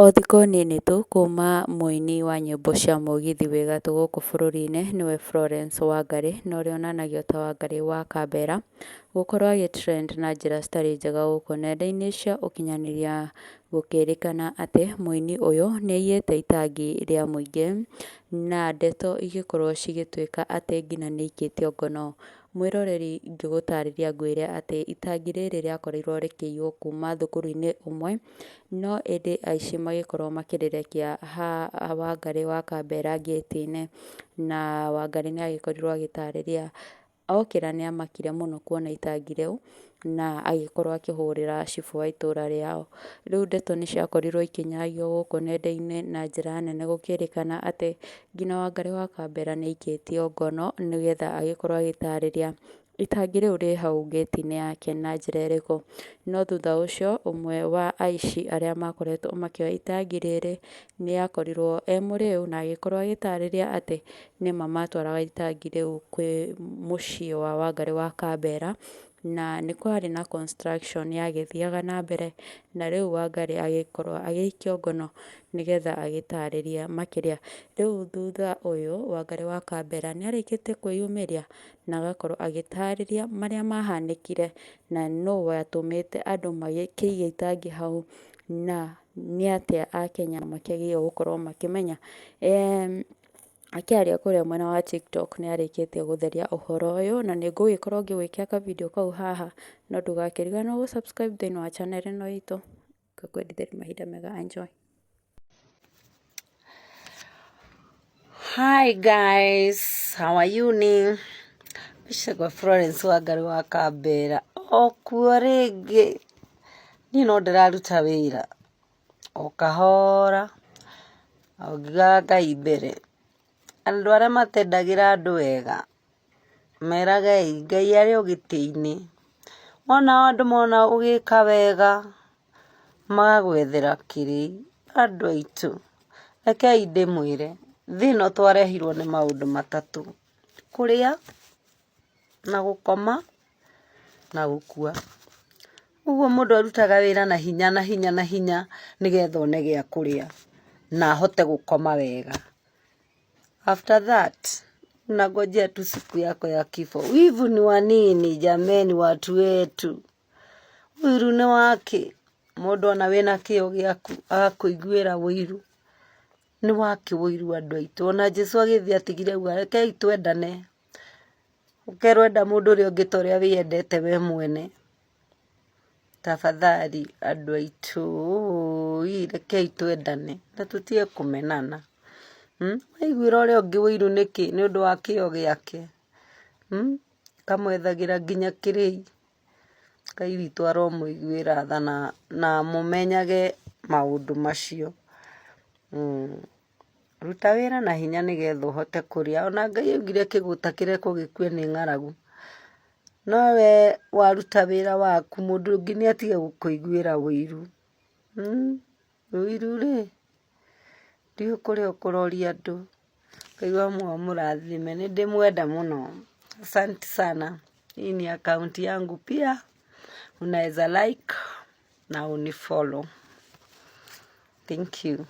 O thikũ nini tu kuma mũini wa nyĩmbo cia mũgithi wĩ gatũ gũkũ bũrũri-inĩ nĩwe Florence Wangarĩ, na ũrĩa onanagio ta Wangarĩ wa Kambera, gũkorwo agĩ trend na njĩra citarĩ njega gũkũ nenda-inĩ cia ũkinyanĩria gũkĩrĩkana atĩ mũini ũyũ nĩaiyĩte itangi rĩa mũingĩ, na ndeto igĩkorwo cigĩtuĩka atĩ nginya nĩaikĩtio ngono. Mwĩroreri ingĩgũtarĩria ngwĩre atĩ itangi rĩrĩ rĩakorirwo rĩkĩiywo kuma thukuru-inĩ ũmwe, no ĩndĩ aici magĩkorwo makĩrĩrekia ha Wangarĩ wa Kambera ngĩti-inĩ, na Wangarĩ nĩagĩkorirwo agĩtarĩria okĩra nĩamakire mũno kuona itangi rĩu, na agĩkorwo akĩhũrĩra cibũ wa itũra rĩao. Rĩu ndeto nĩciakorirwo ikĩnyagio gũkũ nenda-inĩ na njĩra nene gũkĩrĩkana atĩ nginya Wangarĩ wa Kambera nĩaikĩtio ngono, nĩgetha agĩkorwo agĩtarĩria itangi rĩu rĩ hau ngĩti-inĩ yake na njĩra ĩrĩkũ. No thutha ũcio, ũmwe wa aici arĩa makoretwo makĩoya itangi rĩrĩ, nĩakorirwo e mũrĩu na agĩkorwo agĩtarĩria atĩ nĩma matwaraga itangi rĩu kwĩ mũciĩ wa Wangarĩ wa Kambera, na nĩ kwarĩ na construction yagĩthiaga na mbere, na rĩu Wangarĩ agĩkorwo agĩikio ngono nĩgetha agĩtarĩrie makĩria. Rĩu thutha ũyũ, Wangarĩ wa Kambera nĩarĩkĩtie kwĩyumĩria na agakorwo agĩtarĩria marĩa mahanĩkire, na nũ watũmĩte andũ makĩige itangi hau, na nĩatĩa akenya makĩagĩrĩirwo gũkorwo makĩmenya. Akĩaria kũrĩa mwena wa TikTok nĩarĩkĩtie gũtheria ũhoro ũyũ, na nĩngũgĩkorwo ngĩgwĩkĩra ka video kau haha, no ndũgakĩriganĩrwo gũ subscribe thĩinĩ wa channel ĩno itũ. Ngũkwendithĩria mahinda mega, enjoy. Hi guys, how are you ni? Bishop Florence Wangari wa Kambera okuo rĩngĩ. Niĩ no ndĩraruta wĩra o kahora o ngiugaga Ngai mbere. Andũ arĩa matendagĩra andũ wega meragei Ngai arĩ o gĩtĩ-inĩ. Wona andũ mona ũgĩka wega magagwethera kĩrĩi. Andũ aitũ, rekei ndĩmwĩre, thĩ ĩno twarehirwo nĩ maũndũ matatũ, kũrĩa, na gũkoma, na gũkua. Ũguo mũndũ arutaga wĩra na hinya na hinya na hinya nĩgetha one gĩa kũrĩa na ahote gũkoma wega. After that, unangojea tu siku yako ya kifo. Wivu ni wa nini jameni, watu wetu? Ũiru nĩ wakĩ? Mũndũ ona wĩna kĩo gĩaku agakũiguĩra ũiru. Nĩ wakĩ ũiru andũ aitũ? Ona Jesũ agĩthiĩ atigire auga rekei twendane. Ũkerwo enda mũndũ ũrĩa ũngĩ ta ũrĩa wĩyendete we mwene. Tafadhali andũ aitũ rekei twendane na tũtige kũmenana. Waiguĩra ũrĩa ũngĩ ũiru nĩkĩ nĩ ũndũ wa kĩo gĩake? Ũkamwethagĩra nginya kĩrĩi. Ngai witũ aromũiguĩra tha na mũmenyage maũndũ macio. Ruta wĩra na hinya nĩgetha ũhote kũrĩa. Ona Ngai augire kĩgũta kĩrekwo gĩkue nĩ ng'aragu. No we waruta wĩra waku mũndũ ũngĩ nĩ atige gũkũiguĩra ũiru. Ũiru rĩ, ndiũĩ kũrĩa ũkũroria andũ. Ngai wa muoyo amũrathime, nĩ ndĩmwenda mũno. Asante sana. Hii ni account yangu pia, unaweza like na unifollow. Thank you.